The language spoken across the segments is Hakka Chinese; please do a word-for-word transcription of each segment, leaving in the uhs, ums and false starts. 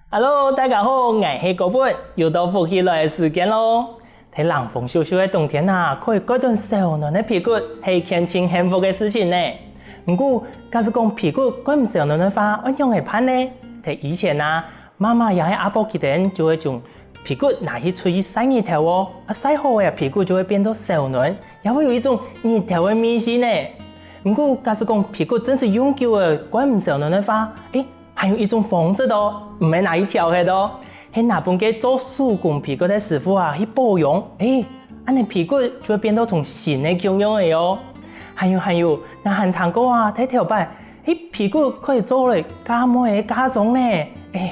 Hello，大家好，𠊎係高本，又到福氣來个時間囉。在冷風咻咻个冬天啊，可以蓋等燒暖个被骨，係一件盡幸福个事情呢。毋過，假使講被骨蓋毋燒暖个話，愛仰仔辦呢？在以前啊，媽媽也係阿婆佢等就會將被骨拿去出去曬日頭哦，啊曬好个被骨就會變到燒暖，也會有一種日頭个味緒呢。毋過，假使講被骨真係用久了，蓋毋燒暖个話，誒， 還有一種方式哦，毋係拿去丟忒哦，係拿分該做手工被骨个師傅啊去保養，誒，恁仔被骨就會變到同新个共樣仔哦。還有還有，𠊎還聽過啊，在頭擺，該被骨可以做來嫁妹仔嫁妝呢，誒，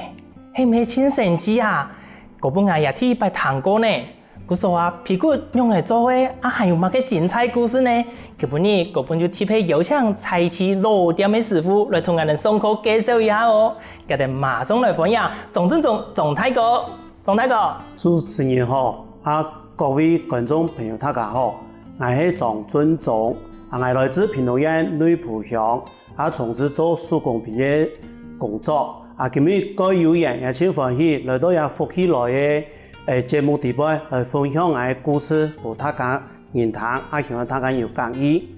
係毋係盡神奇啊？高本𠊎也第一擺聽過呢。 故所啊，被骨仰仔做个，啊還有麼个精彩故事呢？今晡日高本就特別邀請在地老店个師傅來同𠊎等上課介紹一下哦。𠊎等馬上來歡迎張振宗張大哥。張大哥。主持人好，啊各位觀眾朋友大家好，𠊎係張振宗，啊𠊎來自屏東縣內埔鄉，啊從事做手工被个工作。啊今日蓋有緣也盡歡喜來到這福氣來个 誒，節目底背來分享𠊎个故事，分大家人聽，啊希望大家有感意。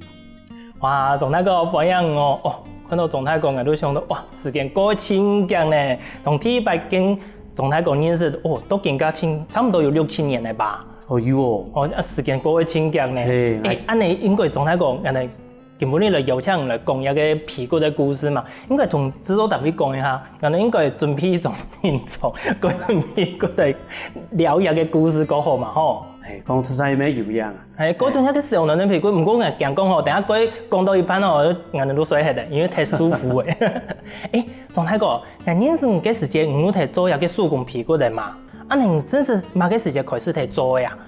哇，張大哥，歡迎哦！哦，看到張大哥，𠊎就想到，哇，時間過盡遽呢。從第一擺跟張大哥認識，哦，到今下盡差毋多有六七年了吧？哦，有哦。哦，啊，時間過盡遽呢。嘿，誒，恁仔應該張大哥，恁仔 今晡日來邀請你來講這個被骨个故事嘛，應該同製作單位講一下，𠊎等應該準備一種品種，關於被骨來聊這個故事較好嘛，吼。誒，講實在也無影啊。誒，該段那個燒暖个被骨，毋過𠊎驚講吼，等下該講到一半吼，𠊎等都睡忒了，因為太舒服了。誒，張大哥，𠊎認識你个時節，你有在做這個手工被骨个嘛？啊，你正式麼个時節開始在做个啊？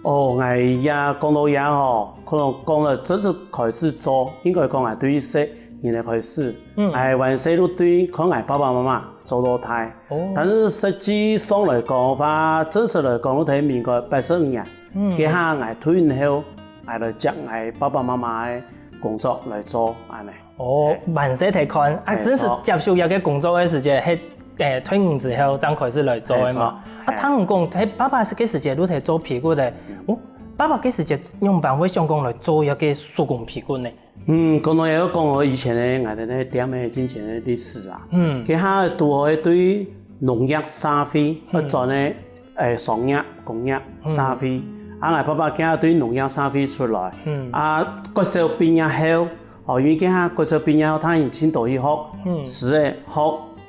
哦，𠊎也講到這吼，可能講了正式開始做，應該講𠊎對細人仔開始，嗯。𠊎還細就對看𠊎爸爸媽媽做到大。哦。但是實際上來講个話，正式來講，就在民國八十五年，嗯。該下𠊎退伍後，𠊎來接𠊎爸爸媽媽个工作來做，恁仔。 哦，嘿。還細在看，啊，嘿，正式接手這個工作个時節，係，誒，退伍之後正開始來做个嘛。嘿，著。啊，嘿。聽你講，係爸爸該時節就在做被骨个。嗯。哦，爸爸該時節仰般會想講來做這個手工被骨呢？嗯，講到也要講到以前个，𠊎等个店个進前个歷史啊。嗯。該下堵好係對農業社會，嗯。要轉个 誒，商業、工業、嗯。社會。啊，𠊎爸爸佢對農業社會出來。嗯。啊，國小畢業後，哦，因為佢國小畢業後，佢盡多去學，嗯。師仔，學，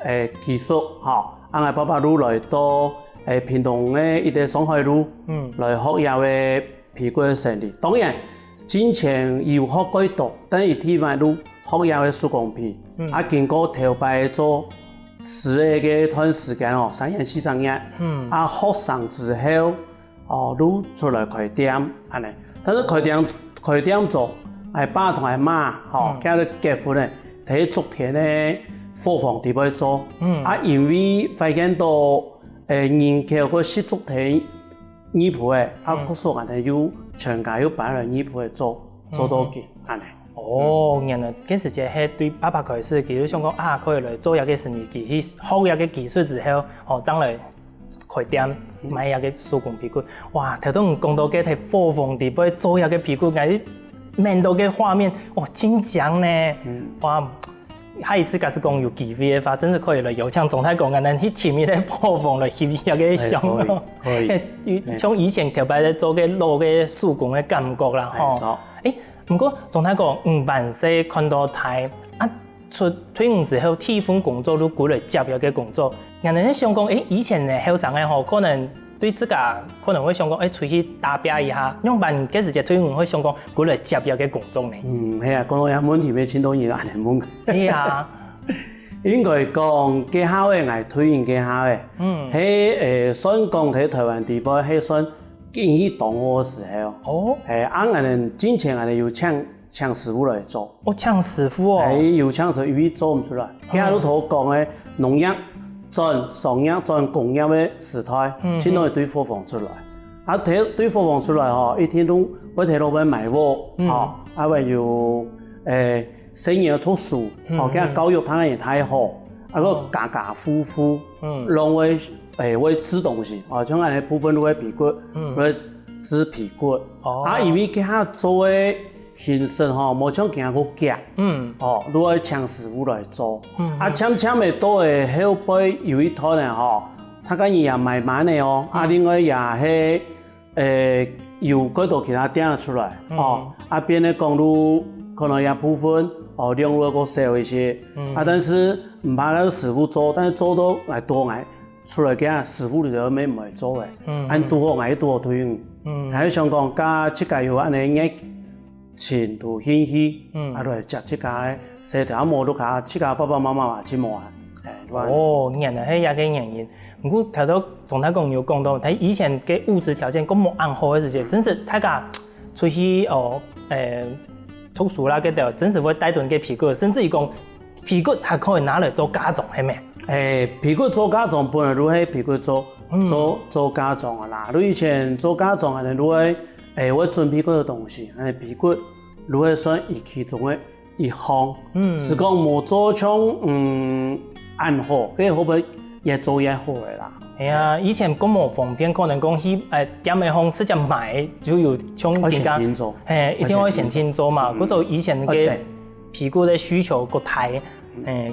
誒，技術，吼。啊，𠊎爸爸就來到，誒，屏東个一個上海路，嗯。來學這個被骨个生理。當然，進前有學過多，但係佢第一擺就學這個手工被。嗯。啊，經過頭擺做 師仔該段時間哦，三年四隻月，嗯。啊，學成之後，哦，就出來開店，恁仔。但是開店，開店做，𠊎爸同𠊎媽，吼，嗯。佢等結婚呢，在竹田个伙房底背做。嗯。啊，因為發現到，誒，人口過十足在內埔个，啊，嗯。故所𠊎等又全家又搬來內埔个做，做到今，嗯。恁仔。 哦，原來該時節係對爸爸開始，佢就想講啊，可以來做這個生理，佢去學這個技術之後，哦，正來開店，嗯。賣這個手工被骨。哇，頭先講到該在伙房底背做這個被骨，𠊎面到該畫面，哦，真靚呢。嗯。哇，下一次假使講有機會个話，真係可以來邀請張大哥，𠊎等去尋一個伙房來翕這個相。哎，可以，可以。哎，有，哎。像以前頭擺在做个老个手工个感覺啦，吼。哎，著。誒， 毋過，張大哥，你還細看到大，啊，出退伍之後，第一份工作就歸來接這個工作。𠊎等想講，誒，以前呢，後生个吼，可能對自家可能會想講，誒，出去打拚一下，仰般該時節退伍會想講，歸來接這個工作呢？嗯，係啊，講到這問題，乜盡多人恁仔問。係啊。應該講，該下仔𠊎退伍該下仔，嗯。係，誒，算講在台灣地方，係算 景氣當好个時候。哦。係，啊，𠊎等進前𠊎等有請，請師傅來做。哦，請師傅哦。係，有請師傅，因為做毋出來。哦。今日就頭講个農業轉商業轉工業个時代，嗯哼。盡多對伙房出來。啊，對，對伙房出來吼，一定都會在路邊賣屋，嗯。吼，啊，還有，誒， 細人仔讀書，嗯，吼，佢个教育當然也太好。嗯。啊个加加糊糊，嗯，攏會，誒，會煮東西，哦，像恁呢部分都會皮骨，嗯，會煮皮骨。哦，啊，因為佢下做个形式吼，無像佢下个夾，嗯，哦，都愛請師傅來做。嗯，啊，漸漸个到个後背有一段呢吼，大家人也慢慢个哦，啊，另外也係 誒，有幾多其他店出來，哦，啊，變得講路可能也部分，哦，量路過少一些，啊，但是毋怕該師傅做，但是做到來多來，出來个師傅裡頭乜毋會做个，嗯，恁堵好，𠊎堵好退伍，嗯，還有想講，加自家有恁呢熱情同興趣，嗯，啊，來接自家个事頭，啊，無就卡自家爸爸媽媽嘛，就無啊，誒，對吧？哦，原來係這个原因。毋過頭頭 總大哥有講到，佢以前个物質條件還無恁好个時節，真係大家出去哦，誒，讀書啦，該兜真係會帶等个皮骨，甚至於講皮骨還可以拿來做嫁妝，係無？誒，皮骨做嫁妝，本來就係皮骨做，做做嫁妝个啦。就以前做嫁妝，可能就會，誒，會準備幾多東西，誒，皮骨就會算佢其中个 一項，嗯，係講無做像，嗯，恁好，該會毋會越做越好个啦？哎呀，以前還無方便，可能講去，誒，店仔項直接買，就有像人家，愛先訂做，嘿，一定愛先訂做嘛。嗯，故所以前个，哦，對，皮骨个需求較大，誒，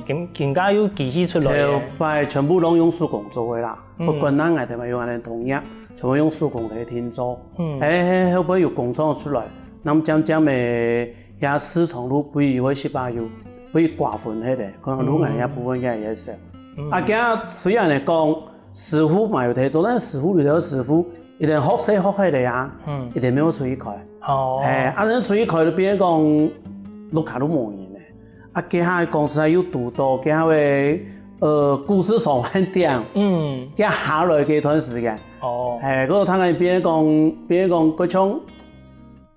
更更加有機器出來个。頭擺全部攏用手工做个啦，嗯，不管哪，𠊎兜嘛有恁呢同樣，全部用手工來訂做。嗯，誒，後尾有工廠出來，那麼漸漸个 這市場就分佢會失敗，又分佢瓜分忒咧，可能就恁樣部分个也少。啊，今雖然來講，師傅嘛有在做，但是師傅裡頭師傅，一定學生學起來啊，一定無出去開。哦，誒，啊，你出去開就變講，屋下都無人咧。啊，這下公司又堵到，這下个，呃，股市上萬點，嗯，這下來這段時間，哦，誒，嗰個他那邊講，別人講，各種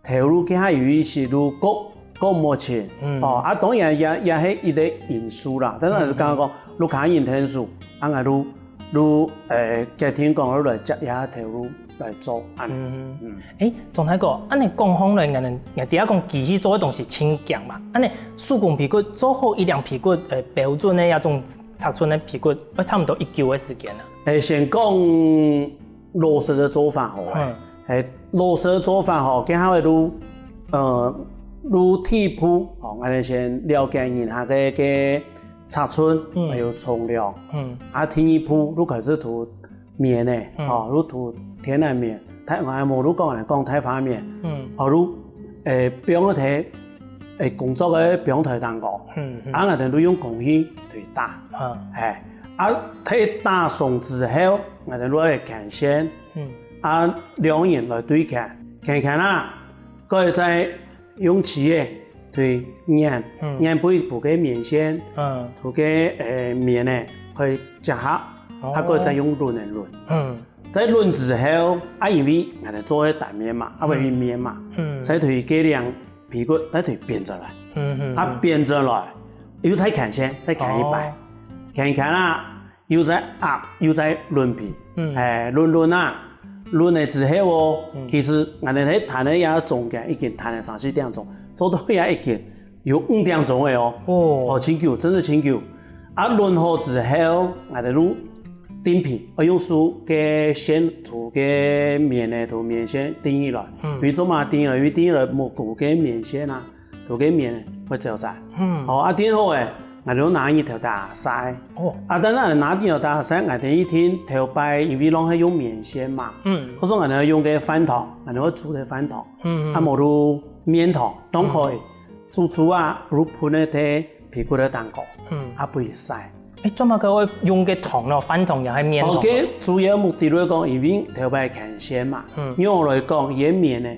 投入佢還有一些就過過目前，哦，啊，當然也也係一個因素啦。但是就剛剛講，屋下人𢯭手，啊，𠊎就就誒決定講，就來接這投入來做，恁樣。嗯，誒，總大哥，恁樣講起來，𠊎等𠊎知影講機器做个東西真強嘛，恁樣手工皮骨做好一領皮骨，誒，標準个這種尺寸个皮骨，愛差毋多幾久个時間啊？誒，先講 老式个做法吼，嗯，誒，老式个做法吼，佢下个就，呃，就第一步，吼，𠊎等先了解人客个个尺寸，嗯，還有重量，嗯，啊，第二步就開始塗棉个，嗯，吼，就塗天然棉，大，𠊎無就講來講大發棉，嗯，吼，就，誒，放一垤，誒，工作个放台頂高，嗯，嗯，啊，𠊎等就用工具去打，嗯，誒，啊，去打鬆之後， 𠊎等就愛牽線，嗯，啊，兩人來對牽，牽牽啊，過再用尺仔去研，研分布个棉線，嗯，布个，誒，棉呢，可以接合，哦，啊，過再用輪仔輪，嗯，再輪之後，啊，因為𠊎等做个單面嘛，啊，毋係面嘛，嗯，再對該領皮骨再對編轉來，嗯嗯，啊，編轉來，又再牽線，再牽一擺，哦，牽牽啊， 又再壓，又再輪皮，嗯，誒，輪輪啊，輪了之後哦，嗯，其實𠊎等在攤个這中間已經攤了三四點鐘，做到這已經有五點鐘了哦。哦，哦，真久，真係真久。啊，輪好之後，𠊎等就釘皮，愛用手个線塗个棉个塗棉線釘起來，嗯，為做麼釘起來？因為釘起來無塗个棉線啊， 塗个棉會走散。嗯，好，啊，釘好誒，𠊎就拿去頭頂曬。哦，啊，但是拿去頭頂曬，𠊎等一定頭擺因為攏係用棉線嘛，嗯，故所𠊎等用个飯堂，𠊎等會煮个飯堂，嗯，啊，無就麵堂，攏可以，煮煮啊，就噴个在皮骨个頂高，嗯，啊，分佢曬。 誒，做麼个會用該湯咯？飯湯也係麵湯咯？哦，該主要目的就係講，因為頭擺牽線嘛，嗯，仰來講，佢个棉呢，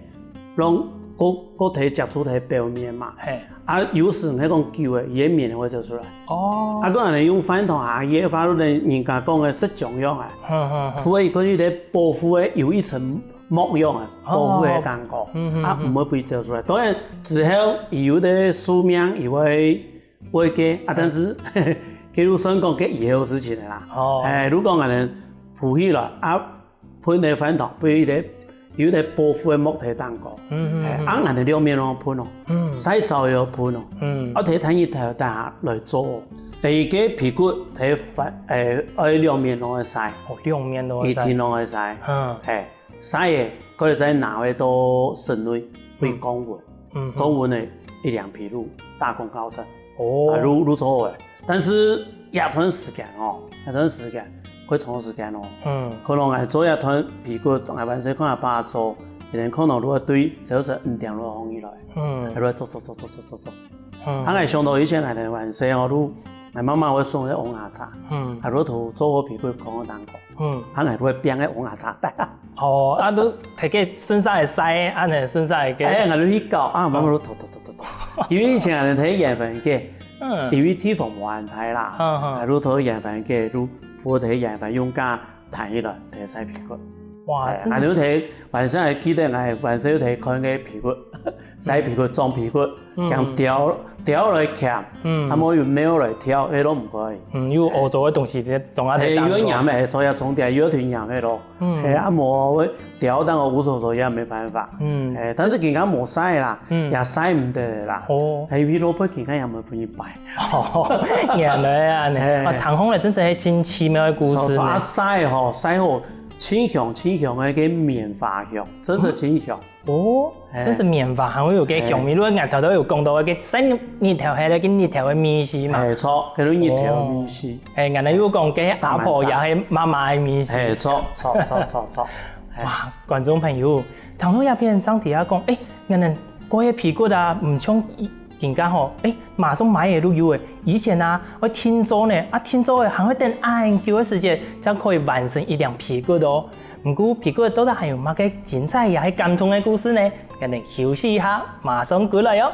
攏過過忒接觸忒表面嘛，嘿，啊，有時係講久了，佢个棉會走出來。哦，啊，講恁樣用飯湯啊，佢个話就等人家講个食中藥啊，嗯嗯嗯，塗个佢个保護个有一層膜樣啊，保護个感覺，哦，嗯嗯嗯，啊，毋會分佢走出來。當然之後佢有个壽命，佢會 會个啊，但是，該就算講該以後事情了啦。哦，誒，如果𠊎等鋪起來啊，噴个飯湯，分佢个有一個保護个膜在頂高。嗯嗯嗯。欸，啊，恁樣兩面攏噴哦，嗯。曬燥也要噴哦。嗯。啊，在大日頭底下來做哦。第一個皮骨在反，欸，愛兩面攏愛曬。哦，兩面攏愛曬。一定攏愛曬。嗯。欸， 曬个，可以再拿回到室內，會降溫。嗯哼。降溫个一兩皮路，大功告成。哦。啊，路，路做好个。但是這段時間哦，這段時間，會長時間哦。嗯。可能𠊎做這段皮骨，𠊎還細看阿爸做，一定可能就會對朝晨五點鐘䟘起來，嗯。還會做做做做做做做。嗯。啊，𠊎想到以前𠊎還細哦，就，𠊎媽媽會送个黃芽茶，嗯。啊，就做好皮骨放个當中。 嗯。啊，𠊎會變个黃芽茶袋啊。哦，啊，都提个順續个曬，恁樣順續个。欸，𠊎就去搞啊，媽媽都拖拖拖拖拖。因為以前𠊎在遠方个，嗯。因為地方無恁大啦，嗯嗯。啊，就拖遠方个，就扶在遠方用架抬起來，來曬皮骨。哇，欸，真的。啊，就提，晚上還記得𠊎晚上又提看个皮骨。 曬皮骨、裝皮骨，嗯。像鳥，鳥來鉗，嗯。啊，無有貓來跳，該都毋可以。嗯，有歐洲个東西，這東西欸，有黏个，所以要重點，有條黏个咯。嗯。欸，啊，無，鳥當然無所謂，也沒辦法。嗯。欸，但是今下無曬啦，嗯。也曬毋得啦。哦。欸，有老婆今下也無分人拜。哦，原來啊，欸。啊，聽起來真是係真奇妙个故事呢。啊，曬吼，曬好，清香清香个，个棉花香，真是清香。 哦，欸。真是棉花還會有个香味，欸。因為𠊎頭頭有講到个，曬日頭係該日頭个味緒嘛。欸，著，該日頭个味緒。哦。欸，𠊎等有講个阿婆也係媽媽个味緒。欸，著，著，著，著，著。欸。哇，觀眾朋友，聽到這片正知啊講，欸，𠊎等過个皮骨啊，毋像以，今下吼，欸，馬上買个就有个。以前啊，愛訂做呢，啊，訂做个還愛等恁久个時間，正可以完成一領皮骨哦。 毋過皮骨到底還有麼个精彩也係感動个故事呢？𠊎等休息一下，馬上歸來哦。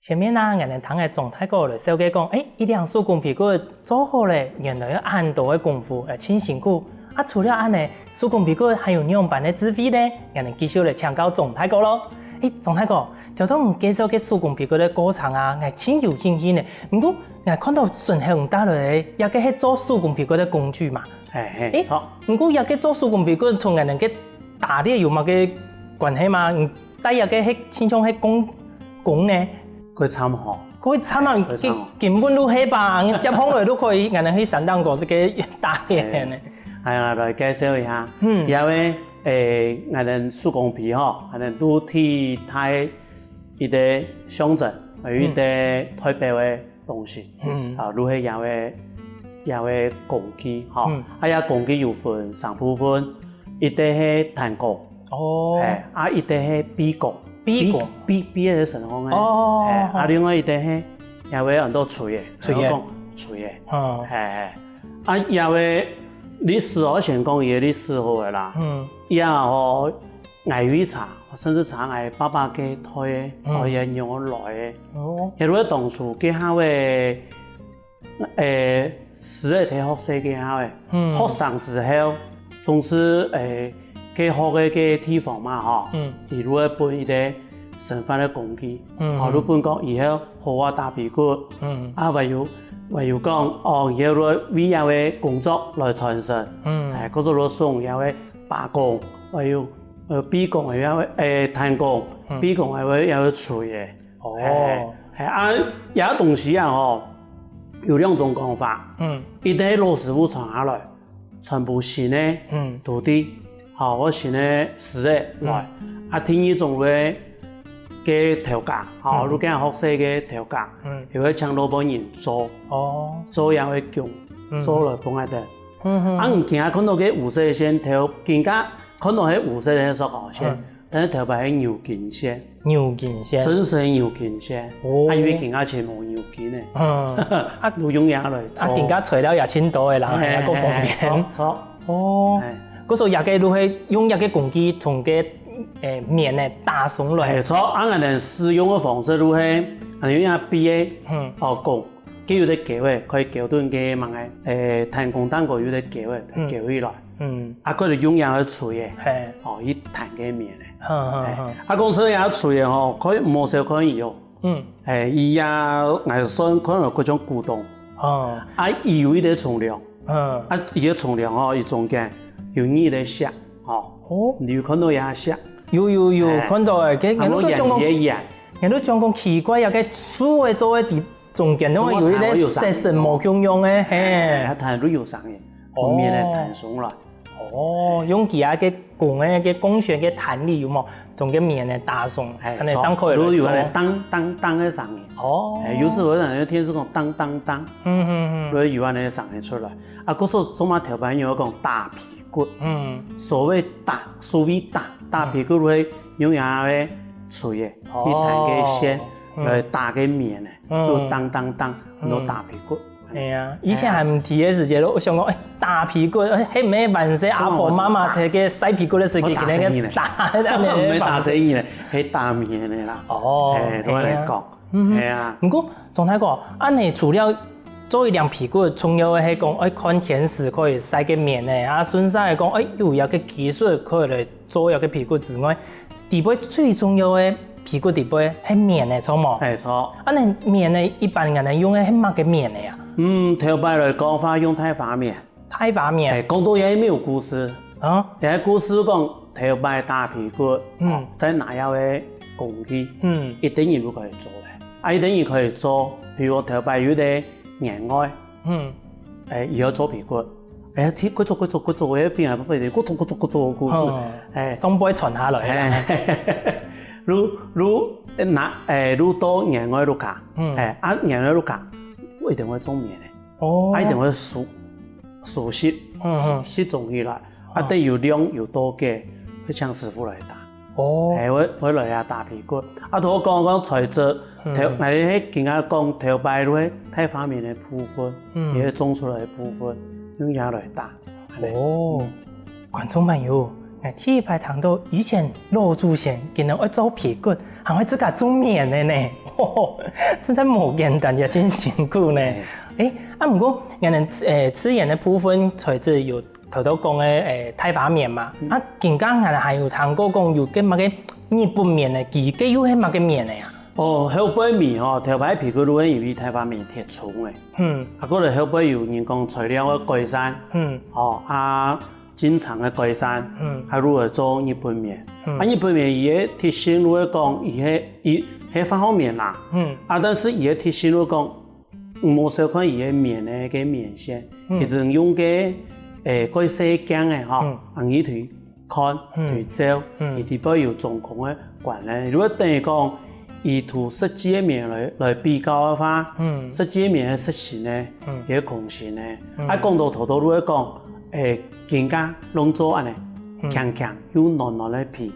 前面啊，𠊎等聽个鍾大哥來紹介講，欸，一領手工皮骨做好咧，原來愛恁多个功夫，欸，盡辛苦。啊，除了恁呢，手工皮骨還有仰般个智慧呢？𠊎等繼續來請教鍾大哥咯。欸，鍾大哥，頭先你介紹个手工皮骨个過程啊，𠊎盡有興趣呢。毋過，𠊎看到順後你帶來个，這個係做手工皮骨个工具嘛。嘿，嘿，欸，著。毋過這個做手工皮骨同𠊎等个打獵有麼个關係嗎？你 帶這個係，親像係弓，弓呢？過慘吼。過慘啊，過慘吼。根，根本就係吧，接下來就可以，𠊎等去山頂高這個打獵呢。嘿，哎呀，來介紹一下。嗯。這位，誒，𠊎等手工皮吼，𠊎等都替代一個象徵，還有一個代表个東西。嗯。啊，就係這位，這位工具吼。嗯。啊，這工具有分三部分，一個係彈弓， 哦。嘿，啊，一個係臂弓，臂弓。臂，臂，臂个身項个。哦，嘿，啊，哦。另外一個係，也會安到錘仔，錘仔。講錘仔。哦。嘿，嘿。啊，也會歷史，𠊎先講佢个歷史好了啦。嗯。也吼，𠊎有一茬，甚至查𠊎爸爸个代个，嗯。哦，也用來个。哦。也就係當初該下个 誒，師仔在學生个時候，嗯。學生之後，總是，誒，該學个該地方嘛，吼，嗯。佢就會分一個生活个工具，嗯。吼，就分講以後好好打屁股，嗯。啊，還有，還有講，哦，以後就會為這個工作來傳承，嗯。誒，工作就送這個把弓，還有，呃，臂弓，還有，誒，彈弓，嗯。臂弓，還有，還有錘仔。 哦。嘿，嘿，啊，這東西啊，吼，有兩種講法。嗯。一個係老師傅傳下來，傳分新个，嗯。徒弟，吼，或新个師仔來。嗯。啊，第二種咧，个頭家，吼，嗯。就該學生个頭家，嗯。佢會請老本人做，哦。做這個弓，嗯。做來分𠊎等。嗯，嗯。啊，你今下看到个烏色線頭，今下看到係烏色个塑膠線，嗯。 但係頭擺係牛筋線。牛筋線。真實个牛筋線。哦。啊，因為今下全無牛筋呢。嗯。啊，就用這來做。啊，今下材料也盡多个啦，嘿，也較方便。嘿，嘿，著，著。哦。嘿。故所以這個就係用這個工具同該，誒，棉呢打鬆來。嘿，著。啊，𠊎等使用个方式就係，啊，用這臂个，嗯。哦，弓，佢有兜鉤仔，可以鉤等該麼个，欸，彈弓頂高有兜鉤仔，嗯。鉤起來。嗯。啊，佢就用這个錘仔，嘿。哦，去彈該棉仔。哼，哼，欸，哼。啊，講實在這錘仔吼，可以無小看佢哦。嗯。欸，佢也，𠊎算看到各種古董。哦。啊，佢有一定重量。嗯。啊，佢个重量吼，佢中間有二个石，吼。哦。你有看到這石？有，有，有，欸。看到欸，該，啊，𠊎都想講，𠊎都想講奇怪啊，該樹仔做个底 中間攏有一个色色無共樣个，嘿。啊，彈就有聲音，哦。分棉仔彈鬆來。哦，用佢啊个弓仔个弓弦个彈力有無？將該棉仔打鬆，嘿，恁仔正可以來做。就有恁仔當當當个聲音。哦。嘿，有時候有人天使講當當當，嗯，嗯，嗯。就有恁仔个聲音出來。啊，故所做麼个頭擺人會講打皮 骨。嗯。所謂打，所謂打，打皮骨就係用這个錘仔，哦。去彈該線，嗯。來打該棉仔，嗯。就當當當，嗯。就打皮骨。哎呀，以前還毋知个時節，我想講，哎，打皮骨，哎，係毋係還細阿婆媽媽在該曬皮骨个時節，好打死你咧。給那個打，毋係打死你咧，係打棉仔啦。哦，哎，我來講。哎呀。嗯哼。哎呀。毋過，鍾大哥，恁仔除了做一領皮骨，重要个係講愛看天時可以曬个棉仔，啊，順續个講，哎，有一個技術可以來做一個皮骨之外，底背最重要个皮骨底背係棉仔，著無？係，著。啊，該棉仔一般人用个係麼个棉仔啊？嗯，頭擺來講話用大花棉。大花棉。係，講到這係有故事。啊？這个故事講，頭擺打皮骨，嗯。哦，在拿藥个工具，嗯。一定人就可以做个。啊，一定人可以做，譬如頭擺有个員外， 嗯。哎，佢愛做皮骨。哎，聽，佢做，佢做，佢做，哎，邊仔，佢做，佢做，佢做个故事。哦。哎。上輩傳下來个。哎，就，就，拿，哎，就到員外屋下。嗯。哎，啊，員外屋下，一定會做棉仔。哦。啊，一定會收，收集，嗯，嗯。集中起來。啊，哦。等有量有到个，去請師傅來打。 哦。哎，會，會來啊打皮骨。啊，頭講，講材質，嗯。頭，𠊎係今下講頭擺个大花棉个部分，嗯。也係種出來个部分，用這來打。哦，觀眾朋友，𠊎第一擺聽到以前老祖先竟然會做皮骨，還會自家做棉仔呢，真係無簡單，也真辛苦呢。哎。哎，啊，毋過，𠊎等，呃，自然个部分材質有 頭頭講个，欸，大花棉嘛，嗯。啊，今下𠊎還有聽過講有个麼个日本棉呢，佢个又係麼个棉呢啊？哦，後背尾吼，頭擺皮骨就係因為大花棉忒重了。嗯。啊，過來後背有人講材料个改善，嗯。吼，啊，進程个改善，嗯。啊，就來做日本棉。嗯。啊，日本棉佢个特性就係講，佢係，佢係化學棉啦。嗯。啊，但是佢个特性就係講， 毋好小看佢个棉个，个棉線，嗯。其實用个，欸，蓋細个鏡仔吼，嗯。啊，你去看，嗯。去照，嗯。佢底背有中空个管呢。如果等於講，以圖實際个棉來，來比較个話，嗯。實際个棉係實心个，嗯。也係空心个。嗯。啊，講到頭頭就係講，欸，肩胛攏做恁呢，嗯。輕輕又軟軟个皮，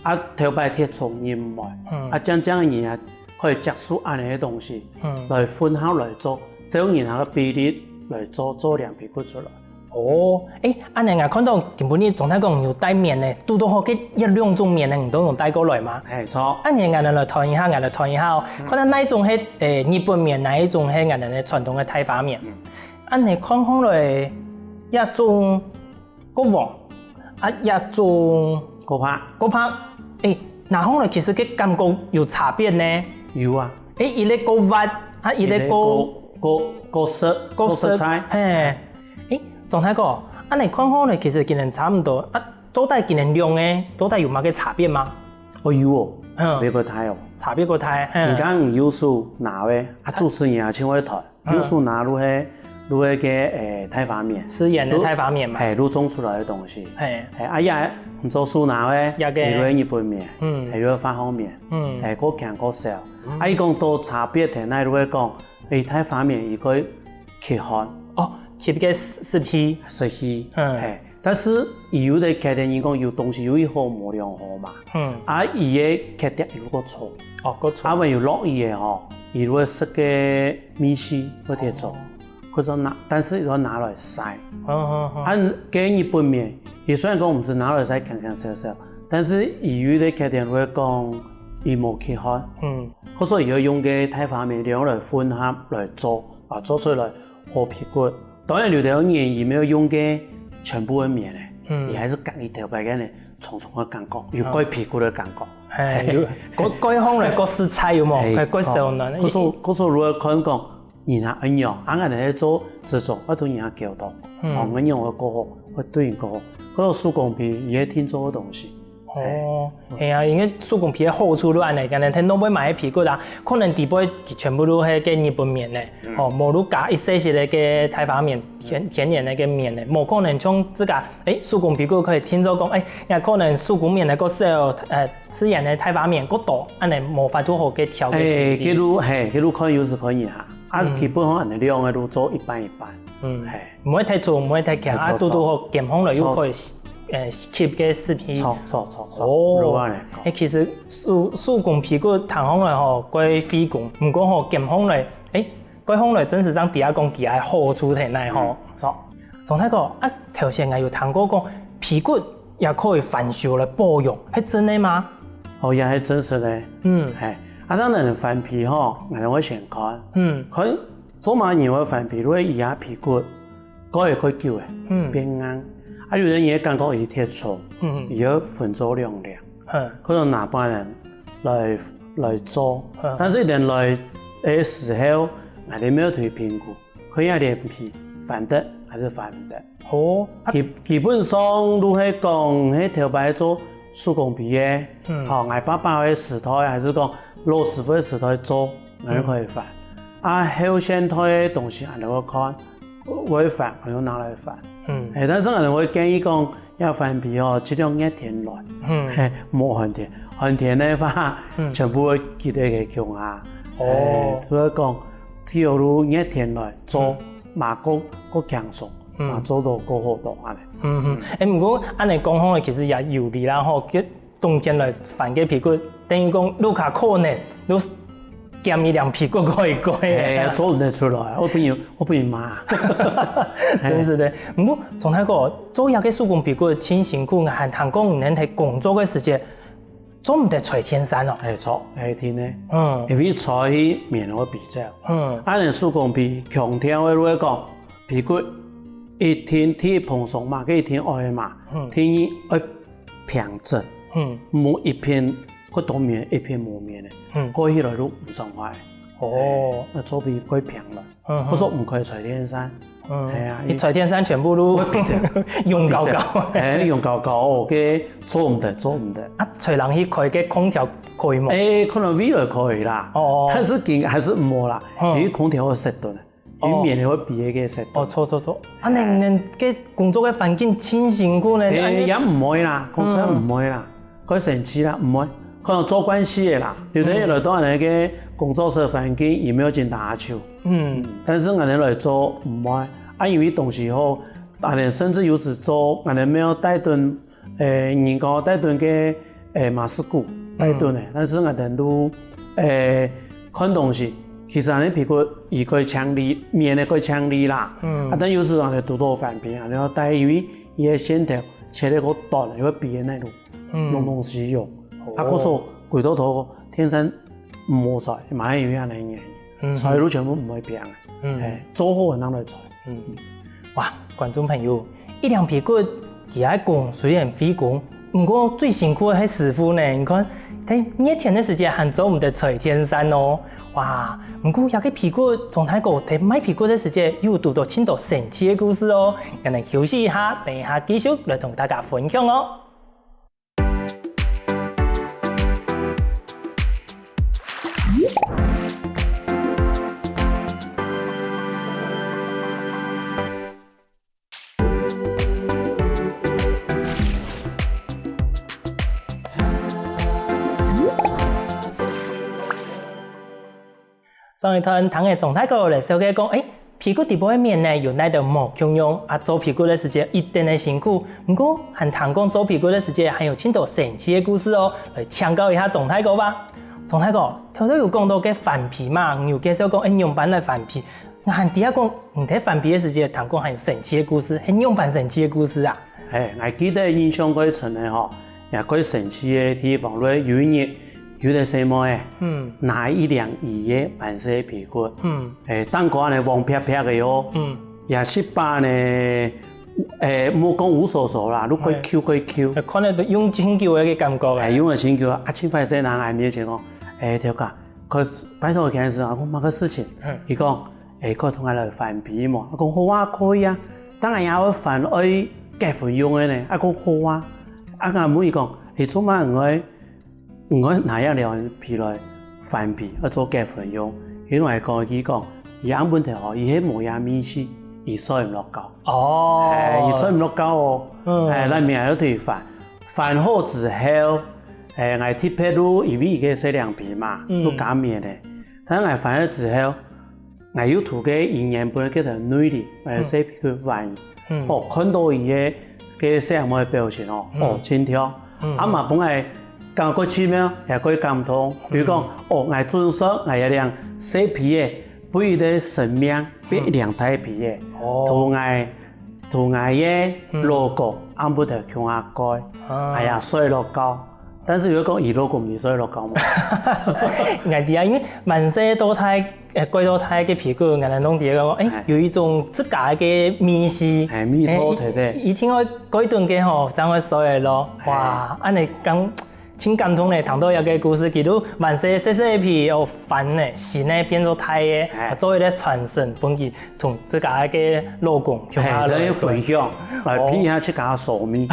啊，頭擺忒重人毋會，嗯。啊，漸漸个人啊， 可以接受恁呢个東西，嗯。來混合來做，照人客个比例來做，做領皮骨出來。哦，欸，恁呢𠊎看到今晡日鍾大哥有帶棉呢，堵堵好，該一兩種棉呢，你都有帶過來嗎？係，著。恁呢𠊎等來談一下，𠊎來談一下哦。嗯。看下哪一種係，欸，日本棉，哪一種係𠊎等个傳統个大花棉。嗯。恁呢看下來，這種 較黃，啊，這種較白。較白。欸，拿下來其實个感覺有差別呢。有啊。欸，一個較滑，啊，一個較，一個較，較實，較實在。較實在。係。欸，鍾大哥，恁呢看下來其實佢等差毋多，啊，到底佢等兩個，到底有麼个差別嗎？哦，有哦，嗯。差別較大哦。差別較大，嗯。你看你右手拿个，啊，主持人也盡會彈。 嗯。右手拿就係，就係該，欸，大花棉。自然个大花棉嘛。係，就種出來个東西。係。係，啊，也毋做手拿个，這個。係就係日本棉，嗯。係就係化學棉，嗯。係，較輕較少。嗯。啊，佢講到差別在哪，就係講，欸，大花棉佢可以吸汗。哦，吸該濕，濕氣。濕氣，嗯。係。 但是佢有个缺點，人講有東西有一好無兩好嘛。嗯。啊，佢个缺點又較重。哦，較重。啊，還有落雨个吼，佢會濕个味緒會忒重。哦。佢就拿，但是佢就拿來曬。嗯，嗯，嗯。啊，該日本棉，佢雖然講毋係拿來曬，輕輕少少，但是佢有个缺點會講，佢無吸汗。嗯。所以佢愛用个大花棉料來混合來做。啊，做出來好被骨。當然有兜人佢無用該全部个棉个，嗯。佢還係揀佢頭擺个呢，重重个感覺，有蓋被骨个感覺。嘿，有，蓋，蓋風涼，蓋實在有無？嘿，蓋，蓋燒暖。著。故所，故所如果看講，人啊恁樣，啊，𠊎等咧做這種，愛同人家溝通，嗯。哦，恁樣會較好，會對人較好。該種手工皮，佢係定做个東西。 哦，嘿啊，因為手工皮个好處就恁呢，可能在外背買个被骨啊，可能底背全部都係該日本棉呢，嗯。哦，無就加一些些个該大發棉，天，天然个該棉呢，無可能像自家，誒，手工被骨可以定做講，誒，也可能手工棉个較少，呃，自然个大發棉較多，恁呢無法度好个調个比例。誒，該就，嘿，該就看有時看人哈，啊，嗯。基本上恁呢兩个就做一半一半，嗯。嘿。 毋會忒粗，毋會忒輕，啊，嘿，著，著。堵堵好，兼風來又可以，著。呃，吸該濕氣。著，著，著，著。哦，就恁呢講。誒，其實手，手工被骨聽起來吼，蓋費工，毋過吼，兼風來，誒，蓋風來真實上知影講佢个好處在哪吼。嗯，著。鍾大哥，啊，頭先𠊎有聽過講，被骨也可以翻修來保養，係真个嗎？哦，也係真實个。嗯。嘿，啊，當然翻被吼，𠊎會先看。嗯。看 做麼人會翻被，因為佢个被骨蓋會蓋久誒，嗯。變硬。啊，有兜人會感覺佢忒重，嗯。佢愛分做兩領，嗯。可能拿半人來，來做。嗯。但是一定來个時候，𠊎兜無去評估，看這領被翻得還係翻毋得。哦，啊。基，基本上就係講，係頭擺做手工被个，嗯。吼，𠊎爸爸个時代，還係講老師傅个時代做， 𠊎兜可以翻。嗯。啊，後現代个東西，𠊎兜會看，會翻，𠊎兜拿來翻。嗯。誒，但是𠊎兜會建議講，愛翻被哦，盡量熱天來。嗯。嘿，無寒天。寒天个話，嗯。全部會結在該共下。哦。誒，所以講，只有就熱天來做，嗯。嘛較，較輕鬆，嗯。嘛做到較好動恁呢。嗯哼。誒，毋過恁呢講吼，其實也有理啦吼， 冬天來翻該被骨，等於講屋下可能就減一領被骨蓋一蓋。嘿，做毋得出來，會分人，會分人罵。真是的。毋過，鍾大哥，做這个手工被骨盡辛苦，還聽講你等在工作个時節，做毋得吹電扇哦。嘿，著，嘿，真个。嗯。因為吹去棉會飛走。嗯。啊，你手工被，強調个就係講，被骨一定第一蓬鬆嘛，該一定愛嘛，嗯。第二愛 平整，嗯。毋好一片較多棉，一片無棉个，嗯。蓋起來就毋爽快。哦。嘿，愛做被蓋平來，嗯哼。故所毋可以吹電扇。嗯。嘿啊，你吹電扇全部都會飛走，用高高。嘿，用高高，哦，該做毋得，做毋得。啊，吹冷氣開个空調可以無？誒，可能未來可以啦，哦。但是緊還是毋好啦，嗯。因為空調會熄斷。 有棉个會比該个實在。哦，著著著。啊，恁樣个工作个環境盡辛苦呢。誒，恁樣也毋會啦，講實在毋會啦，嗯。蓋生趣啦，毋會。可能做慣勢个啦，有兜人來到恁樣个工作室環境，也無盡打揫。嗯。但是恁樣來做毋會，啊，因為東西好，啊，甚至有時做，恁樣無帶等 誒，人家帶等个，誒，馬斯古帶等个，嗯。但是𠊎等都，誒，看東西，其實恁樣被骨佢蓋強力，棉个蓋強力啦。嗯。啊，但有時𠊎等堵到翻被，恁樣愛戴，因為佢个線頭切个較短，因為比个那種，嗯。攏攏係用。哦。啊，故所歸到頭，電扇毋好吹，嘛係有恁樣个原因。 嗯。吹就全部毋會平。嗯。嘿，做好个人來吹。嗯。哇，觀眾朋友，一領被骨，佢个工雖然費工，毋過最辛苦个係師傅呢。你看，在熱天个時節還做毋得吹電扇哦。哇，毋過這个被骨，鍾大哥在賣被骨个時節，又堵到盡多生趣个故事哦。𠊎等休息一下，等一下繼續來同大家分享哦。 上一段聽个鍾大哥來紹介講，誒，被骨底背个棉呢，有哪兜無共樣，啊，做被骨个時節一定个辛苦。毋過，還聽講做被骨个時節還有盡多生趣个故事哦，來請教一下鍾大哥吧。鍾大哥，頭頭有講到該翻被嘛，你有介紹講，誒，仰般來翻被。𠊎還知影講，你在翻被个時節，聽講還有生趣个故事，係仰般生趣个故事啊？嘿，𠊎記得印象蓋深个吼，也蓋生趣个地方，就係有一日，有兜細妹仔，嗯，拿一領佢个還細个皮骨，嗯，欸，頂高恁仔黃撇撇个哦，嗯，也係把呢，欸，莫講烏趖趖啦，就過Q過Q，看著用盡久个感覺，欸，用了盡久啊，盡壞勢拿來面前講，欸，頭家，可拜託一件事啊，講麼个事情？佢講，欸，可以同𠊎來翻皮無？啊，講好啊，可以啊，當然也愛翻愛結婚用个呢，啊，講好啊，啊，𠊎問佢講，欸，做麼个你愛 你愛拿這領皮來翻皮，愛做結婚用。佢同𠊎講，佢講，佢暗晡頭吼，佢係無這味緒，佢睡毋落覺。哦，欸，佢睡毋落覺哦。嗯，欸，𠊎明仔日就去翻，翻好之後，欸，𠊎特別就因為佢个細領皮嘛，嗯，就加綿个。但係𠊎翻了之後， 𠊎又塗該佢原本个該兜內裡，呃，細皮骨換。哦，看著佢个該細阿妹个表情哦，哦，盡暢。啊嘛分𠊎感覺奇妙，也過感動。比如講，哦，𠊎準算𠊎這領細皮仔，分佢个生命變一領大皮仔，哦，塗𠊎，塗𠊎个老公暗晡頭共下蓋，哎呀，睡落覺。但是佢講佢老公毋睡落覺嘛。𠊎知啊，因為還細到大， 欸，蓋到大个皮骨，𠊎兜攏知个講，欸，有一種自家个味緒，欸，味道，對對，一定愛蓋等个吼，正會睡得落。哇，恁仔感，盡感動呢，聽著這个故事，佢就還細細細个皮哦，翻呢，新个變做大个，做一個傳承分佢同自家个老公共下來，欸，分享，來配合自家个手藝。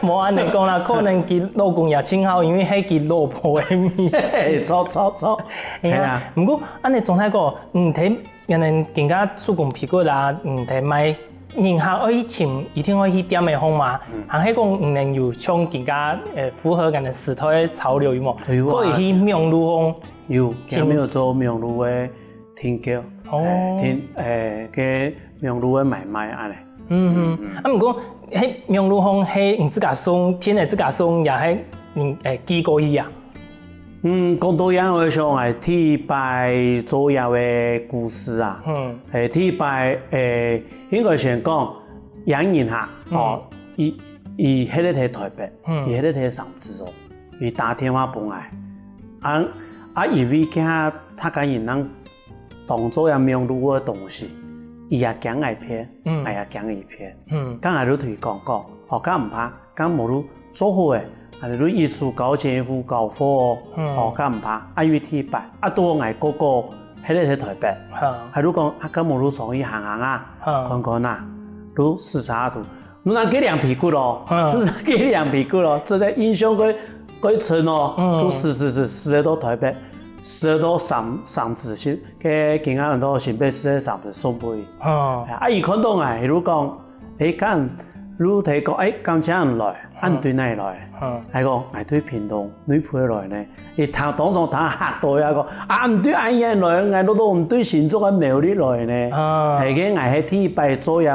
無恁仔講啦，可能佢老公也盡好，因為係佢老婆个味。欸，著著著，哎呀，毋過恁仔鍾大哥， 嗯，在𠊎兜今下手工皮骨啊，嗯，在賣，人客愛去尋，一定愛去店仔項嘛。還係講你兜有像今下，呃，符合𠊎兜時代个潮流有無？有啊，可以去網路項。有，今有做網路个訂購，哦，訂，欸，个網路个買賣恁仔。嗯嗯，啊，毋過，係網路項係你自家送，訂个自家送，也係，嗯，欸，寄過去啊？ 嗯，講到這，𠊎想𠊎第一擺做這个故事啊。嗯，欸，第一擺，欸，應該先講，這人客，哦，佢，佢歇仔在臺北，佢歇仔在三芝哦，佢打電話分𠊎，啊，啊，因為佢客家人人當做這網路个東西，佢也驚𠊎騙，𠊎也驚佢騙，嗯，該𠊎就同佢講講，哦，該毋怕， 該無就做好咧，恁仔就一手交錢一手交貨哦，哦，該毋怕，啊，因為第一擺，啊，拄好𠊎哥哥歇仔在臺北，啊，就講啊，該無就上去行行啊，看看啊，就駛車就，就拿該領皮骨哦，就拿該領皮骨哦，真个印象蓋蓋深哦，就駛駛駛駛仔到臺北，駛仔到三三芝去，該今下安到新北市个三芝送分佢，啊，佢看著𠊎，佢就講， 欸，該就同佢講，欸，感謝你來，啊你對哪來？𠊎講，𠊎對屏東內埔來呢。佢聽當場聽嚇著啊，講，啊你對恁遠來，𠊎落到你對新竹个苗栗來呢。係个，𠊎係第一擺做這，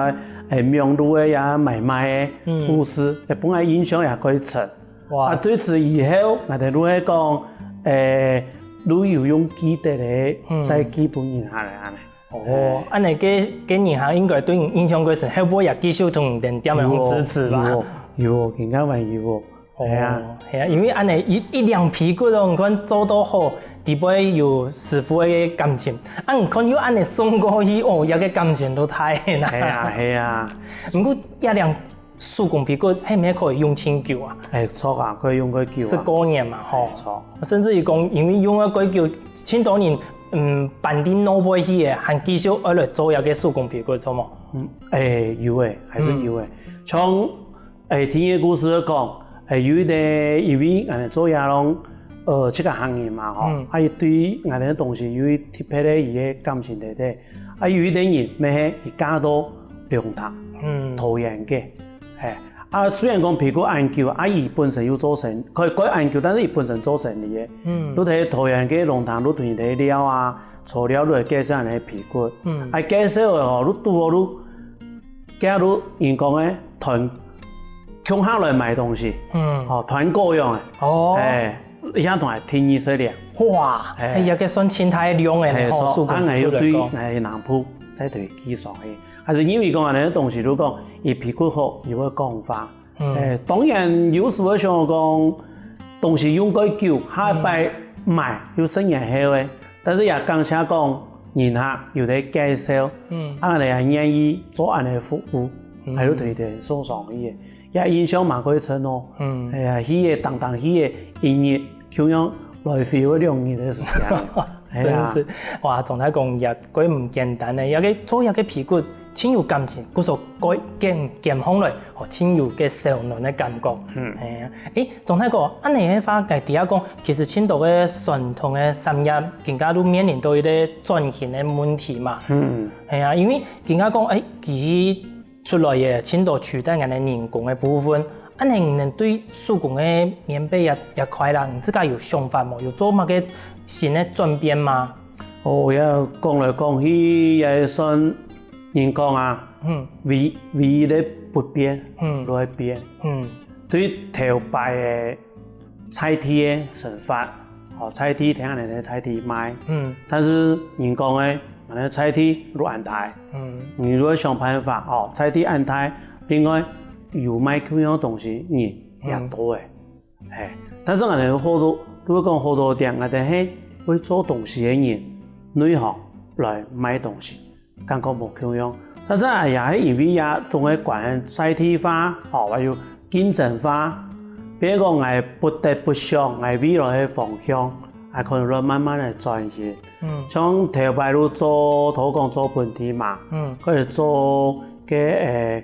欸，網路个這買賣个故事，也分𠊎印象也蓋深。啊，對此以後，𠊎兜就係講，欸，就有用寄个咧，再寄分人客咧，恁仔。 哦，恁仔該該人客應該對你印象蓋深，後背也繼續同你兜店仔項支持吧？有哦，有哦，今下還有哦。係啊，係啊，因為恁仔一一領皮骨哦，你看做到好，底背有師傅个感情，啊你看又恁仔送過去哦，這个感情都大个啦。係啊，係啊。毋過這領 手工皮骨係毋係可以用盡久啊？欸，著啊，可以用較久啊。十過年嘛，吼。著。甚至於講，因為用了較久，盡多人，嗯，搬到外背去个，還繼續愛來做這个手工皮骨，著無？嗯，欸，有欸，還係有欸。像，欸，第一个故事講，欸，有一个，因為，呃，做這種，呃，這个行業嘛，吼，啊，佢對𠊎兜个東西有特別个一个感情在底。啊，有一个人，乜係佢嫁到龍潭，桃園个， 係，啊，雖然講皮骨恁久，啊，佢本身有做生，可以講恁久，但是佢本身做生理个，嗯，就在桃園个龍潭，就同人兜尞啊，坐尞就介紹人个皮骨，嗯，啊，介紹个吼，就拄好就，佢就人講个團，共下來買東西，嗯，吼，團購用个，哦，欸，一下同𠊎訂二十領，哇，欸，哎呀，該算盡大量个呢，吼，手工啊，𠊎又對，𠊎南部再對寄上去。 還係因為講恁仔个東西，就講佢皮骨好，佢會講話。欸，當然有時會想講，東西用較久，下一擺買又十年後个。但是也感謝講人客有在介紹，嗯，啊，𠊎也願意做恁樣个服務，還有推薦送上去个，也印象蠻過深哦。嗯，哎呀，去个當當去个一日，就像來回个兩日个時間。哎呀，真是，哇，總來講也過毋簡單呢，這个做這个皮骨，真有感情，故所改建建好來，哦，真有个燒暖个感覺。嗯，哎呀，誒，總來講，恁樣个話，該底下講，其實盡多个傳統个產業，今下都面臨到一個轉型个問題嘛。嗯，哎呀，因為今下講，誒，佢出來个盡多取代𠊎等人工个部分，恁樣你等對手工个面板這這塊啦，你自家有想法無？有做麼个新个轉變嗎？哦，也講來講去，也算人講啊，嗯，唯唯一个不變，嗯，都會變。嗯，對頭擺个在地个生活，哦，在地聽恁樣个在地賣，嗯，但是人講个，恁樣个在地愈恁大，嗯，你如果想辦法，哦，在地恁大，另外有賣共樣東西人也多誒。 嘿，但是𠊎等好多，如果講好多店，𠊎等係會做東西个人，內行來賣東西，感覺無共樣。但是哎呀，係因為這種个關在地化，吼，還有競爭化，變講𠊎不得不想，𠊎未來个方向，𠊎可能會慢慢个轉型。嗯，像頭擺就做，頭講做本地嘛，嗯，或者做个誒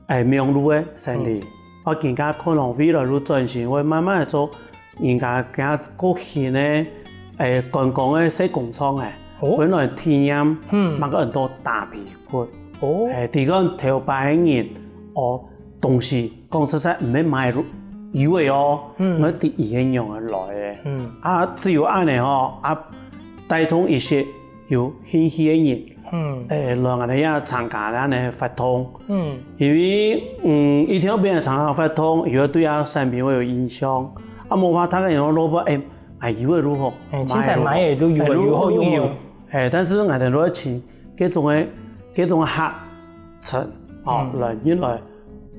誒，網路个生理。嗯，啊今下可能未來就轉型，會慢慢个做人家較新个，誒，觀光个小工廠誒，哦，分人體驗，嗯，麼个安到打皮骨。哦，誒，提供頭擺个人，哦，東西講實在毋係買有个哦，嗯，愛知佢係仰般來个。嗯，啊，只有恁樣吼，啊，帶動一些有興趣个人， 嗯，誒，來𠊎等這參加恁樣个活動。嗯，因為，嗯，一定愛分人參加活動，佢會對這產品會有印象。啊，無法度个人落尾，誒，啊，有个如何，嗯，凊彩買个都有个，誒，如何有个，有个。誒，但是𠊎等愛尋各種个，各種个客層，哦，嗯，來入來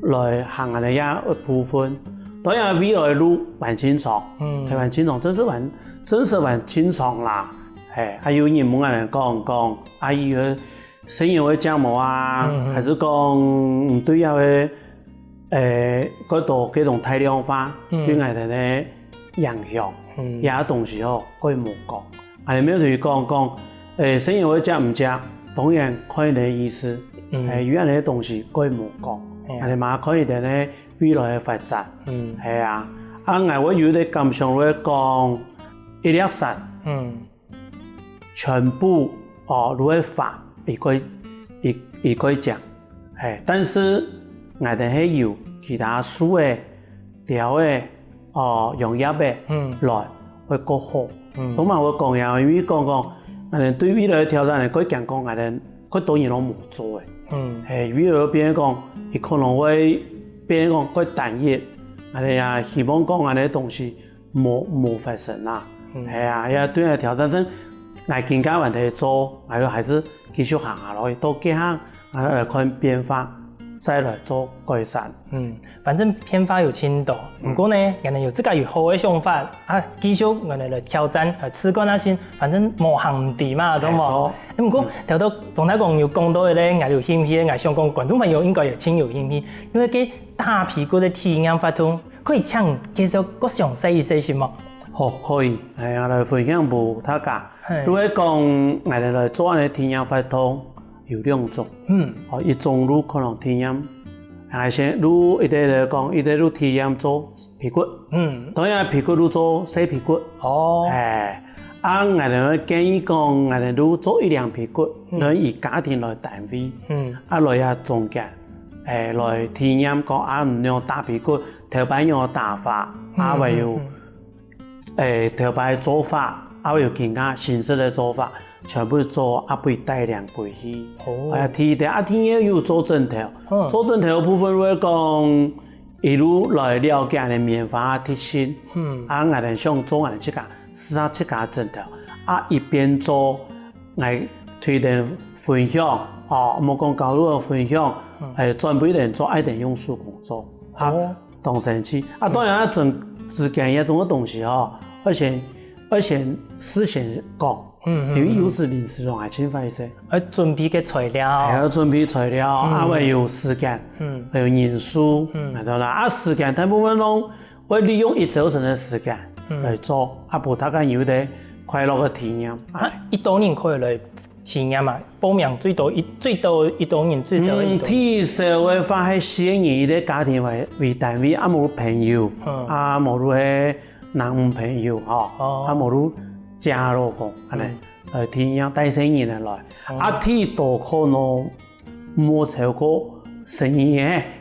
來行恁樣个部分。當然未來路還盡長，嗯，還盡長，真實還，真實還盡長啦。嘿，啊有人問𠊎等講，講，啊佢个細人會食無啊，嗯，嗯，還係講對這个，誒，過多這種大量化，嗯，對𠊎等个影響，嗯，這東西吼，過無講。 𠊎等無同佢講，講，誒，細人會食毋食，當然看佢等个意思，嗯，誒，有恁樣个東西過無講，係啊，𠊎等嘛看佢等个未來个發展，嗯，係啊。啊𠊎會有一個感想，會講，一粒山，嗯，全部，哦，都會花，佢過，佢，佢過靚，係，但是𠊎等係有其他樹仔、鳥仔、 哦，用葉仔，嗯，來，會過好。嗯，所以嘛，𠊎講呀，因為講講，𠊎等對未來个挑戰呢，過驚講𠊎等過多年都無做誒。嗯，嘿，未來變講，佢可能會變講過單一，𠊎等也希望講𠊎等个東西無，無發生啦。嗯，係啊，也對𠊎挑戰，但𠊎今下還在做，𠊎還係繼續行下落去，到這下 啊，來看變化，再來做改善。嗯，反正變化有盡多，嗯，毋過呢，𠊎等有自家有好个想法，啊，繼續𠊎等來挑戰，來試看啊先，反正無行毋知嘛，對無？無錯。誒，毋過，嗯，頭頭鍾大哥有講到个咧，𠊎有興趣，𠊎想講觀眾朋友應該也盡有興趣，因為該打皮骨个體驗活動，可以請介紹較詳細一些，係無？好，可以，哎呀，來分享分大家。嘿。如果講𠊎等來做恁樣个體驗活動， 有兩種。嗯，哦，一種就可能體驗，啊，先就一個來講，一個就體驗做皮骨。嗯，當然皮骨就做細皮骨。哦，哎，啊，𠊎等會建議講，𠊎等就做一兩皮骨，嗯，來以家庭來單位，嗯，啊，來啊中間，哎，來體驗講啊，你用打皮骨，頭擺用打法，啊，嗯，還有，嗯，嗯。 誒，頭擺个做法，啊有其他形式个做法，全部做啊，分佢帶領過去。哦。啊，第一點，啊，第二有做枕頭，嗯，做枕頭个部分會講，一路來了解你棉花个特性，嗯，啊，𠊎等想做𠊎自家，試下自家个枕頭，啊，一邊做，𠊎推薦分享，哦，莫講教路个分享，嗯，誒，全部一定做，一定用手工做，啊，哦。 當生趣。啊，當然啊，整，時間這種个東西吼，愛先愛先事先講，嗯，嗯，因為有時臨時攏還盡壞勢。愛準備个材料。還愛準備材料，嗯，啊，還有時間，嗯，還有人數，嗯，係啦。啊，時間大部分攏會利用一朝晨个時間，嗯，來做，啊，分大家有一個快樂个體驗。啊，幾多人可以來體驗啊？報名最多一最多幾多人，最少幾多人？嗯，最少个話係四個人一個家庭為為單位，啊，無朋友，嗯，啊，無就係男女朋友吼，哦，啊，無就姐老公，恁仔，嗯，來體驗帶細人仔來，哦，啊，最多可能無超過十二個，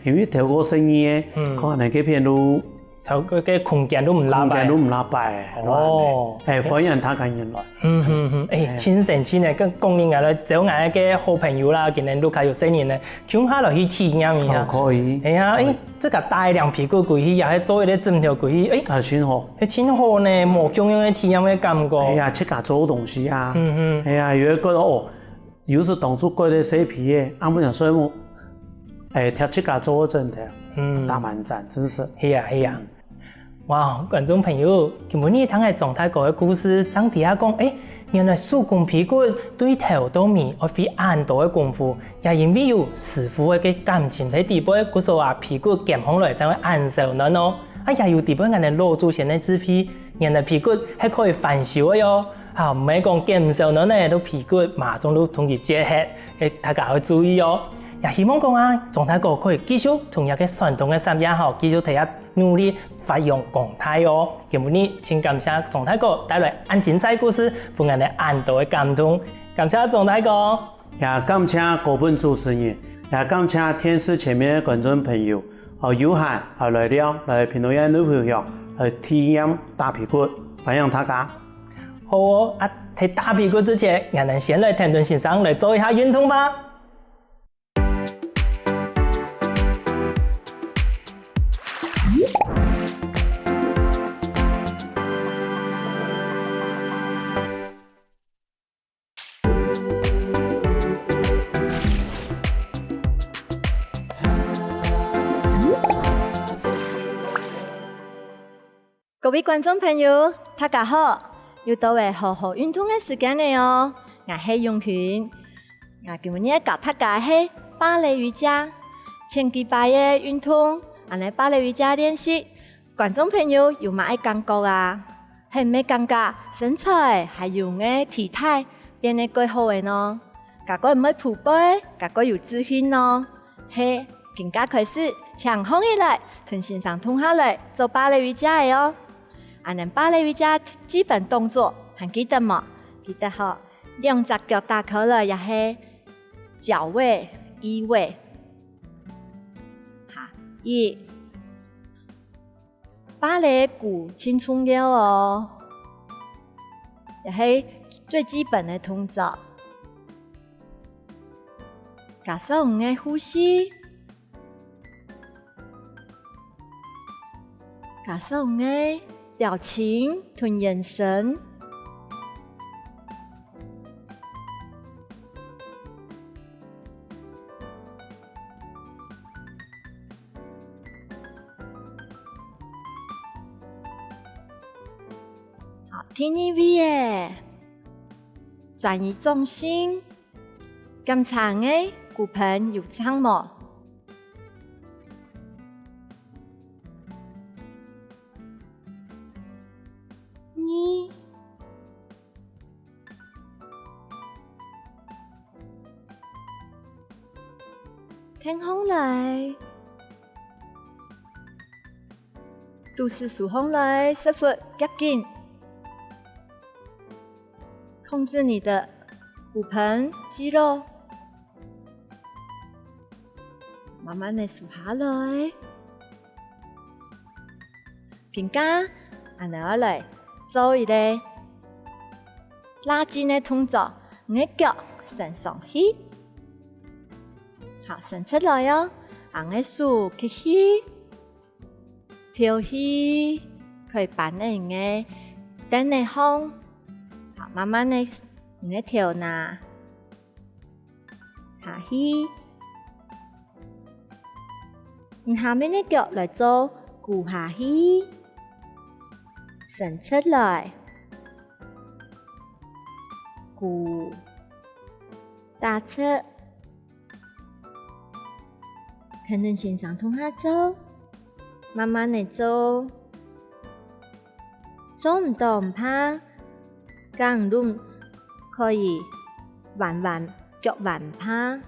因為超過十二個，嗯，可能該片就 佢个空間都毋罅擺。空間都毋罅擺，哦，欸，歡迎大家人來。嗯，嗯，嗯，欸，盡神奇呢，講講人家來，招𠊎个好朋友啦，今年都較有細人呢，共下來去體驗一下。哦，可以。哎呀，欸，可以。這個帶領皮骨歸去，也係做一個枕頭歸去，欸，啊，盡好。欸，盡好呢，無共樣个體驗个感覺。哎呀，自家做東西啊。嗯，嗯。哎呀，有一個哦， 有時當初蓋个細皮仔，啊，毋想睡目，欸，貼自家做个枕頭，嗯，打滿讚，真實。係啊，係啊。嗯。哇，觀眾朋友，今晡日聽个張大哥个故事，正知啊講，欸，原來手工皮骨對頭到尾愛費恁多个功夫，也因為有師傅个感情在底背，故所啊，皮骨兼好來正會恁燒暖哦。啊，也有底背𠊎等老祖先个智慧，原來皮骨係可以翻修个喲。 啊，毋係講兼燒暖呢，都皮骨馬上都同佢接忒，欸，大家愛注意哦。也希望講啊，張大哥可以繼續同這個傳統个產業吼，繼續在這努力發揚光大哦。今晡日盡感謝張大哥帶來恁精彩故事，分𠊎等恁多个感動。感謝張大哥。也感謝各位主持人，也感謝電視前面个觀眾朋友，哦，有閒，哦，來尞，來屏東縣內埔鄉，來體驗打皮骨，歡迎大家。 好哦，啊，在打屁股之前，𠊎等先來跈等先生來做一下運動吧。 各位觀眾朋友，大家好！又到了好好運動个時間了哦！𠊎係永群。𠊎今晡日教大家係芭蕾瑜伽。前幾擺个運動，恁仔芭蕾瑜伽練習，觀眾朋友有麼个感覺啊？係毋係感覺身材還有个體態變得較好了呢？該會毋會咆哮？該會有自信呢？ 係，今下開始，請䟘起來，同先生共下來做芭蕾瑜伽仔哦。恁仔芭蕾瑜伽基本動作還記得無？記得吼，兩隻腳打開來也係腳位、E位。好，一， 芭蕾鼓盡重要哦，也係最基本个動作。加上你个呼吸，加上你个表情同眼神。 好，第二位仔，轉移重心，檢查你个骨盆有正無？ 二，挺䟘來，肚屎收䟘來，屎朏夾緊。 控制你的骨盆肌肉，慢慢仔收下來。平常，恁仔愛來做一個拉筋个動作，你个腳伸上去，好，伸出來哦，恁仔手吸氣， 敨氣，可以扳等你个凳仔項，好，慢慢仔，你个頭那下去。你下面个腳來做跍下去，伸直來，跍，打直。跈等先生同下做，慢慢仔做。做毋到毋怕，該你就可以彎彎，腳彎毋怕。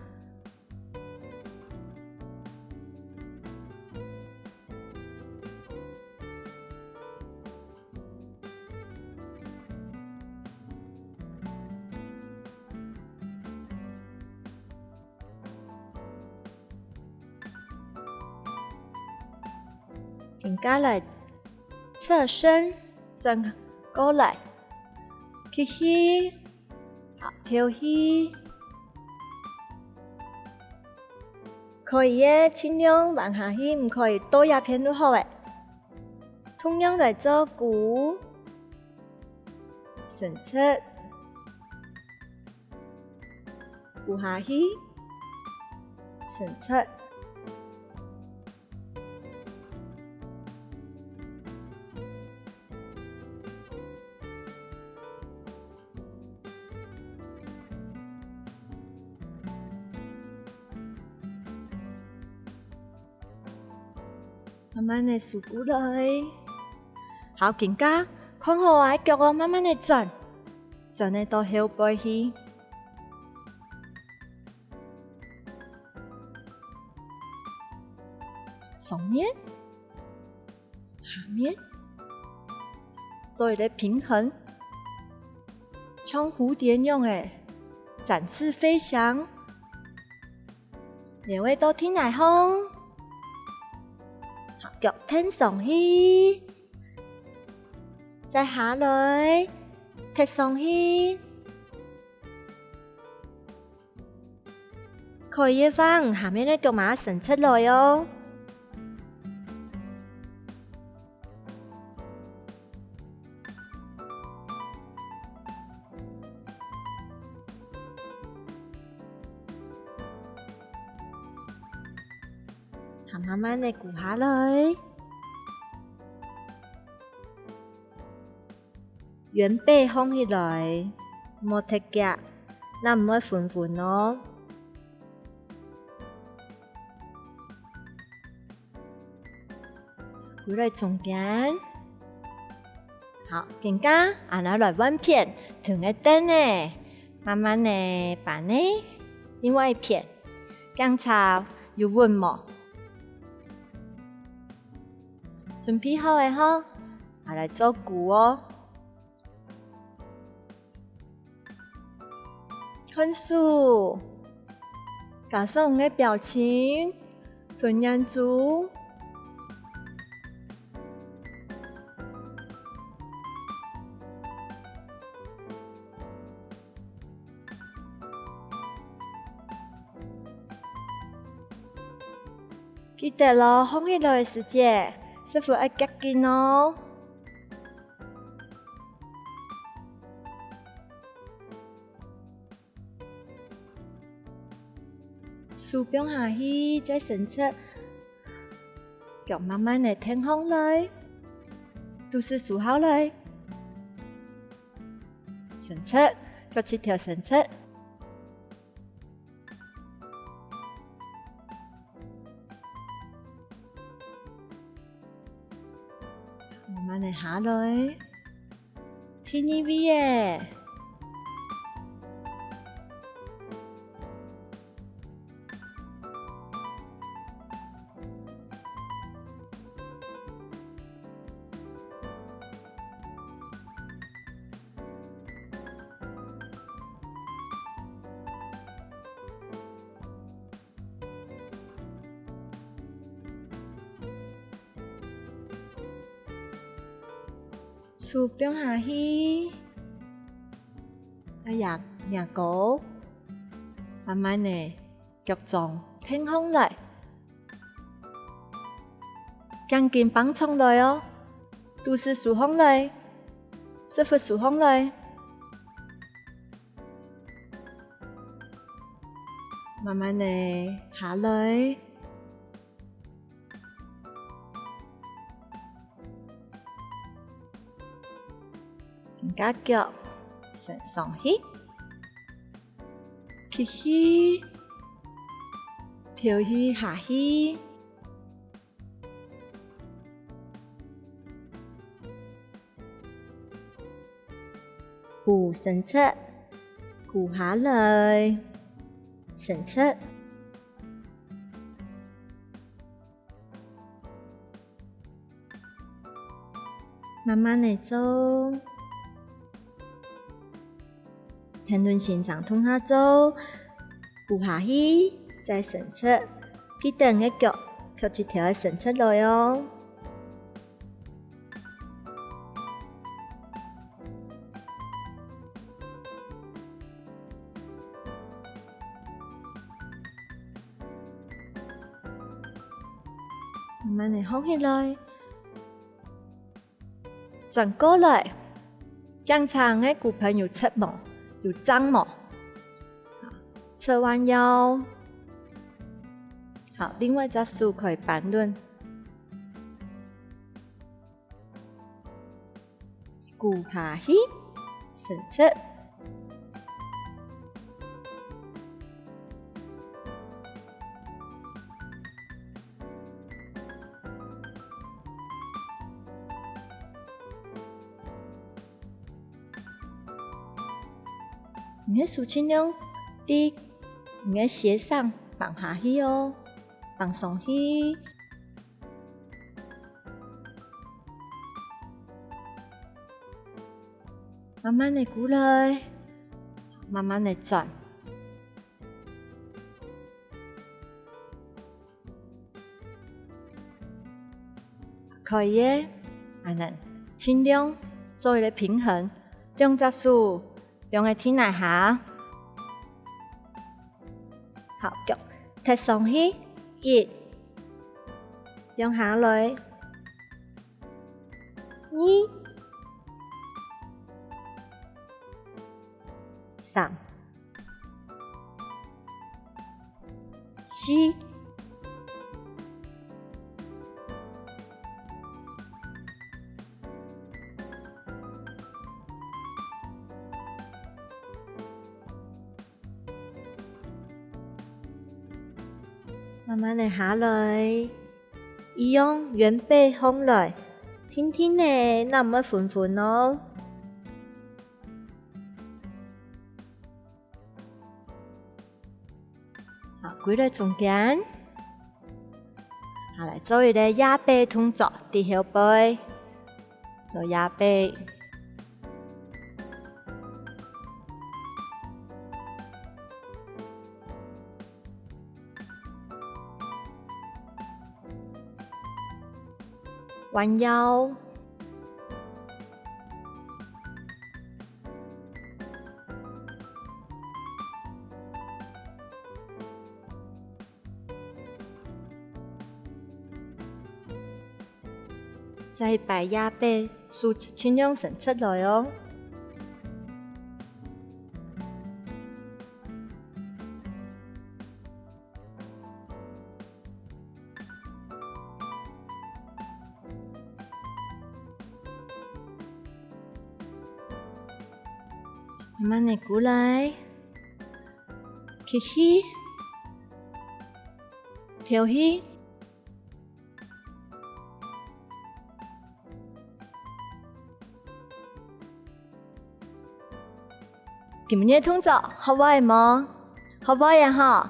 緊過來，側身，轉過來，吸氣，好，敨氣。可以个，盡量彎下去，毋可以倒這片就好了。同樣來做跍，伸直， 跍下去，伸直。慢慢仔收過來。好，緊過，囥好啊，腳哦，慢慢仔轉，轉仔到後背去。 上面，下面，做一個平衡，像蝴蝶樣仔，展翅飛翔。然後到地泥項，好，腳跈上去，再下來，跈上去。 可以个話，下面个腳嫲伸直來哦。好，慢慢仔跍下來。 圓背䟘起來，莫忒遽，正毋會暈暈哦。歸來中間。好，緊過，恁樣來換片，同个凳仔，慢慢仔搬呢，另外一片，檢查有穩無？ 準備好了吼，啊來做跍哦。看手，加上你个表情，分眼珠。 記得哦，䟘起來个時節，屎朏愛夾緊哦。手放下去，再伸直，腳慢慢仔挺䟘來，肚屎收好來。 伸直，腳膝頭伸直。慢慢仔下來，第二位仔。 手放下去，啊，擎，擎高，慢慢仔，腳掌挺䟘來，頸根繃長來哦，肚屎收䟘來，屎朏收䟘來。 慢慢仔下來，隻腳伸上去，吸氣，敨氣下去。 跍伸直，跍下來，伸直。慢慢仔做，跈等先生共下做，跍下去，再伸直，記得个腳，腳趾頭愛伸直來哦。 慢慢仔䟘起來，轉過來，檢查个骨盆有直無，有正無。好，側彎腰。好，另外一隻手可以扳等。 跍下去，伸直。你个手盡量在你个脣上放下去哦，放鬆去。 慢慢仔跍來，慢慢仔轉。可以个，恁仔，盡量做一個平衡，兩隻手 放个地泥下。好，腳踢上去，一，放下來，二，三， 四。慢慢仔下來，一樣原背䟘來，定定仔，正毋會昏昏哦。 好，歸來中間。好，來做一個壓迫動作，在後背，做壓迫。彎腰。 再擺壓迫，手盡量伸直來哦。 慢慢仔跍來，吸氣，敨氣。 今日動作學會無？學會了吼！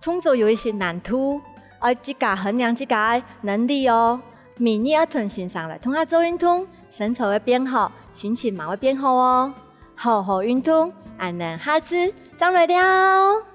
動作有一些難度，愛自家衡量自家个能力哦。每日愛同先生來共下做運動，身材會變好，心情嘛會變好哦。好好運動，恁仔下次正來尞。